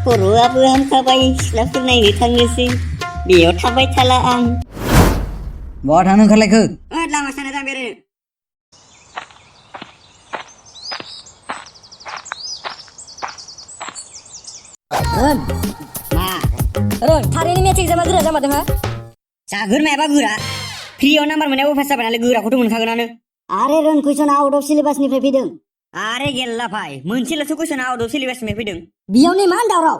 खर'आबो हामखाबाय सिख्लाफोर नायनो थांनोसै बेयाव थाबाय थाला आं। बहा थांनो ओंखारलायखो? लामा साना थां बेरायनो। मा रन थारैनो मेट्रिक एग्जामा गोरा जामारदों हा? जागोन मायाबा गोरा फ्रियाव नाम्बार मोननायाव पास जाबाय नालाय गोराखौथ' मोनखागोनानो। आरे रन कुइसना आउट अफ सिलेबासनिफ्राय फैदों। आरे गेल्ला भाई मोनसेल'सो कुइसना आउट अफ सिलेबासनिफ्राय फैदों। बेयावनो मा दावराव?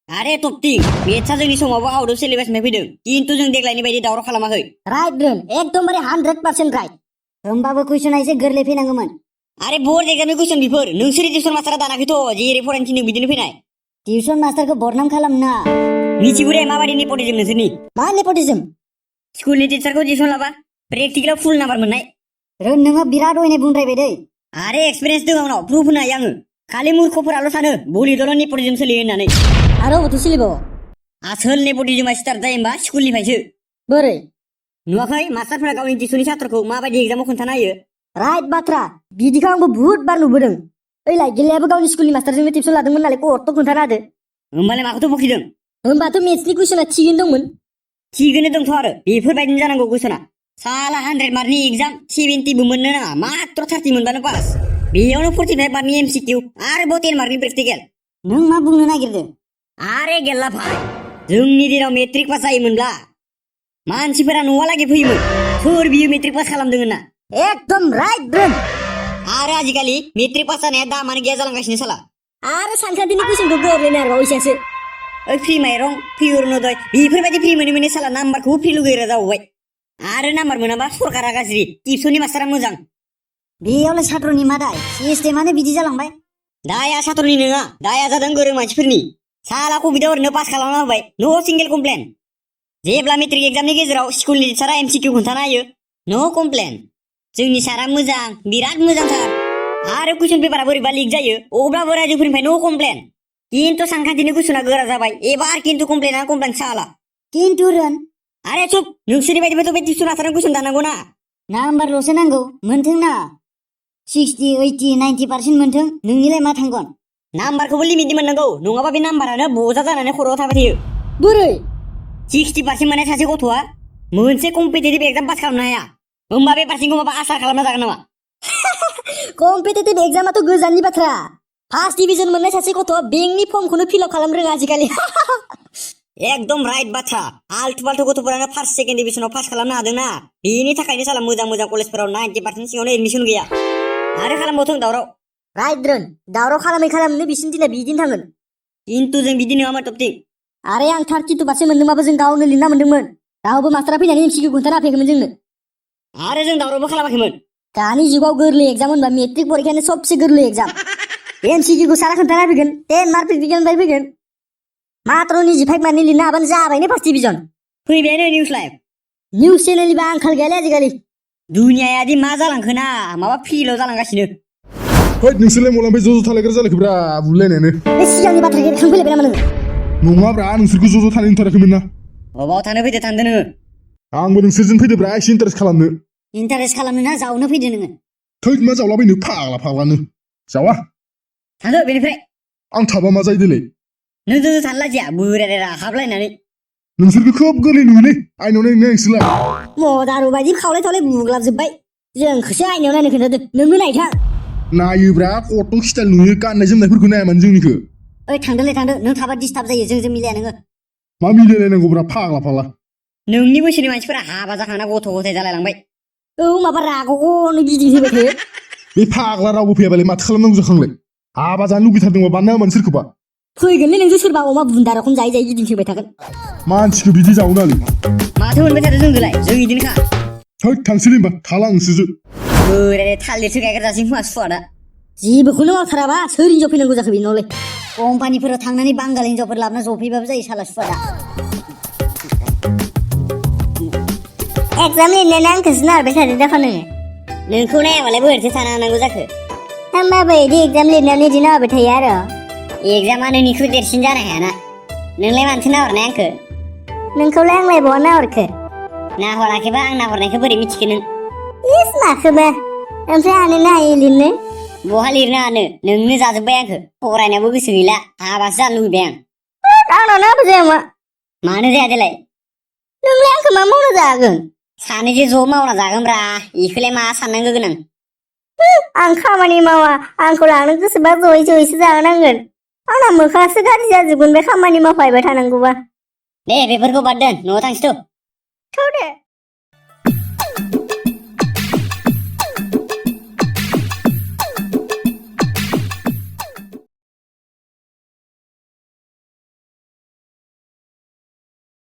आरे टपटिं मेथ्सआ जोंनि समावबो आउट अफ सिलेबासनिफ्राय फैदों खिन्थु जों देग्लायनि बायदि दावराव खालामाखै। राइट रन एकदमबारे 100% राइट। होमबाबो कुइसना एसे गोरलै फैनांगौमोन। आरे बोर्ड एग्जामनि कुइसन बेफोर नोंसोर टिउसन मास्टारा दानाखैथ' जेरै फरायनो थिनदों बिदिनो फैनाय। टिउसन मास्टारखौ बदनाम खालामना। मिथिगौ दे माबायदि नेपटिजम नोंसोरनि। मा नेपटिजम? स्कुलनि टिचारखौ टिउसन लाबा प्रेक्टिकेलाव फुल नाम्बार मोननाय। रन नोङो बिराद अयनाय बुंद्रायबाय दै। आरे एक्सपिरियेन्स दं आंनाव प्रुफ होनो हायो आङो। खालि मूर्खफोराल' सानो बलिउडआवल' नेपटिजम सोलियो होननानै। आरो अबावथो सोलिबावो? आसोल नेपटिजमा स्टार्ट जायो होमबा स्कुलनिफ्रायसो। बोरै? नुवाखै मास्टारफोरा गावनि टिउसननि छात्रखौ माबायदि एग्जामाव खोन्थाना होयो। राइट बाथ्रा बिदिखौ आंबो बुहुत बार नुबोदों। ओइलाय गेलेयाबो गावनि स्कुलनि मास्टारजोंनो टिउसन लादोंमोन नालाय कर्टआव खोन्थाना होदो। होमबालाय माखौथो बखिदों? होमबाथ' मेथ्सनि कुइसना थिगैनो दंमोन। थिगैनो दंथ' आरो बेफोरबायदिनो जानांगौ कुइसना। साला 100 मार्कनि एग्जाम 70बो मोननो नाङा मात्र 30 मोनबानो पास। बेयावनो 45 मार्कनि एमसिकिउ आरोबाव 10 मार्कनि प्रेक्टिकेल। नों मा बुंनो नागिरदों? आरे गेल्ला भाई जोंनि दिनाव मेट्रिक पास जायोमोनब्ला मानसिफोरा न'आलागै फैयोमोन सोर बियो मेट्रिक पास खालामदों होनना। एकदम राइट रन। आरो आजिखालि मेट्रिक पास जानाया दामानो गैया जालांगासिनो साला। आरो सानखान्थिनि कुइसनखौ गोरलै आरोबावैसो। ओइ फ्रि माइरं फ्रि अरुणदय बेफोरबायदि फ्रि मोनै मोनै साला नाम्बारखौबो फ्रि लुगैग्रा जाबावबाय। आरो नाम्बार मोनाबा सरकारा गाज्रि टिउसननि मास्टारा मोजां। बेयावलाय सात्रनि मा दाय? सिस्टेमानो बिदि जालांबाय। दाया सात्रनि नङा दाया जादों गोरों मानसिफोरनि। साला कभिडआव ओरैनो पास खालामना होबाय नो सिंगेल कमप्लेन। जेब्ला मेट्रिक एग्जामनि गेजेराव स्कुलनि टिचारा एमसिकिउ खोन्थाना होयो नो कमप्लेन। जोंनि सारा मोजां बिराद मोजांथार। आरो कुइसन पेपारा बोरैबा लिक जायो अब्लाबो रायजोफोरनिफ्राय नो कमप्लेन। किन्तु सानखान्थिनि कुइसना गोरा जाबाय एबार किन्तु कमप्लेना कमप्लेन साला। किन्तु रन आरे चुप नोंसोरनि बायदिबाथ' बे टिउसन मास्टारनि कुइसन दानांगौ ना। नाम्बारल'सो नांगौ मोनथों ना 60, 80, 90% मोनथों नोंनिलाय मा थांगोन? नाम्बारखौबो लिमिटनि मोननांगौ नङाबा बे नाम्बारानो बजा जानानै खर'आव थाबाय थायो। बोरै? 60% मोननाय सासे गथ'आ मोनसे कम्पिटिटिभ एग्जाम पास खालामनो हाया। होमबा बे पारसेन्टखौ माबा आसा खालामना जागोन नामा? कम्पिटिटिभ एग्जामाथ' गोजाननि बाथ्रा। फार्स्ट डिभिजन मोननाय सासे गथ'आ बेंकनि फर्मखौनो फिलआप खालामनो रोङा आजिखालि। एकदम राइट बाथ्रा। आल्टु फाल्टु गथ'फोरानो फार्स्ट सेकेन्ड डिभिजनाव पास खालामनो हादोंना बेनि थाखायनो साला मोजां मोजां कलेजफोराव 90% सिङावनो एडमिसन गैया। आरो खालामबावथों दावराव। राइट रन दावराव खालामनो बिसिनि दिना बिदिनो थांगोन। किन्तु जों बिदि नङामोन टपटिं। आरे आं 32% मोनदोंबाबो जों गावनो लिरना मोनदोंमोन। रावबो मास्टारा फैनानै एमसिकिउ खोन्थाना होफैयाखैमोन जोंनो। आरो जों दावरावबो खालामाखैमोन। दानि जुगाव गोरलै एग्जाम होनबा मेट्रिक परिखायानो सबसे गोरलै एग्जाम। एमसिकिउखौ सारा खोन्थाना फैगोन 10 मार्क प्रेक्टिकेलनिफ्राय फैगोन। मात्र 25 मार्कनि लिरनो हाबानो जाबायनो फार्स्ट डिभिजन। फैबायानो निउस लाइभ। निउस चेनेलनिबा आंखाल गैयालै आजिखालि। दुनियायादि मा जालांखोना माबा फ्रिल' जालांगासिनो। होद नोंसोरलाय मलानिफ्राय ज' थालायग्रा जालायखोब्रा बुलायनायानो। बे सिगांनि बाथ्राखौ थांफैलायबाय नामा नोङो? नङाब्रा नोंसोरखौ ज' थानो होनथाराखैमोन ना। अबाव थानो फैदो थांदो नोङो? आंबो नोंसोरजों फैदोब्रा एसे इन्टारेस्ट खालामनो। इन्टारेस्ट खालामनो ना जावनो फैदो नोङो? थैद मा जावलाबायनो फाग्लानो जावा। थांदो बेनिफ्राय। आं थाबा मा जायो देलाय? नोंजोंसो थानो लाजिया बोराय राखाबलायनानै। नोंसोरखौ खोब गोरलै नुयोलै आइनाव नायनो नोंसोरलाय। मदारु बायदि खावलाय थावलाय बुग्लाबजोब्बाय। जोंखौसो आइनायाव नायनो खोन्थादों नोंनो नायथां। नायोब्रा कट' स्टाइल नुयो गाननाय जोमनायफोरखौ नाया मानो जोंनिखौ। ओइ थांदोलै थांदो नों थाबा डिस्टार्ब जायो जोंजों मिलाया नोङो। मा मिलायलायनांगौब्रा फाग्ला। नोंनि बैसोनि मानसिफोरा हाबा जाखांना गथ' गथाय जालायलांबाय। औ माबा राग'नो गिदिं होबाय थायो। बे फाग्ला रावबो फैयाबालाय माथो खालामनांगौ जाखांलाय? हाबा जानो लुगैथारदोंबा बानायना होमोन सोरखौबा। फैगोनलै नोंसो सोरबा अमा बुन्दा रखम जायै जायै गिदिंथिंबाय थागोन। मानसिखौ बिदि जावनालै। माथो मोनबाय थादों जोंखौलाय जों इदिनोखा। होद थांसैलै होमबा थाला नोंसोरजों। बोराय थालिरसो गायग्रा जासिं खोमा सुवादा। जेबोखौनो मावथाराबा सोर हिनजाव फैनांगौ जाखो बेनावलाय? कम्पानिफोराव थांनानै बांगाल हिनजावफोर लाबोना जफैबाबो जायो साला सुवादा। एक्जाम लिरनायानो आंखौसो नारबाय थादों दाखा नोङो। नोंखौ नायाबालाय बोरैथो थानो हानांगौ जाखो? होमबाबो इदि एक्जाम लिरनायावनो इदि नाहरबाय थायो आरो। एग्जामा नोंनिख्रुइ देरसिन जानो हायाना। नोंलाय मानोथो नाहरनाय आंखो? नोंखौलाय आंलाय बहा नाहरखो? नाहराखैबा आं नाहरनायखौ बोरै मिथिखो नों? इस माखोबा ओमफ्राय हानोनो हायो लिरनो? बहा लिरनो हानो नोंनो जाजोब्बाय आंखो। फरायनायावबो गोसो गैला हाबासो जानो लुगैबाय आं। आंनाव नाबो जाया मा मानो जाया देलाय नोंलाय आंखौ मा मावना जागोन सानैजों ज' मावना जागोनब्रा इखौलाय मा साननांगौ गोनां आं खामानि मावा आंखौ लानो गोसोबा जयै जयैसो जानांगोन आंना मोखाङासो गाज्रि जाजोबगोन बे खामानि मावफायबाय थानांगौबा दे बेफोरखौ बाद दोन न'आव थांसै थौ दे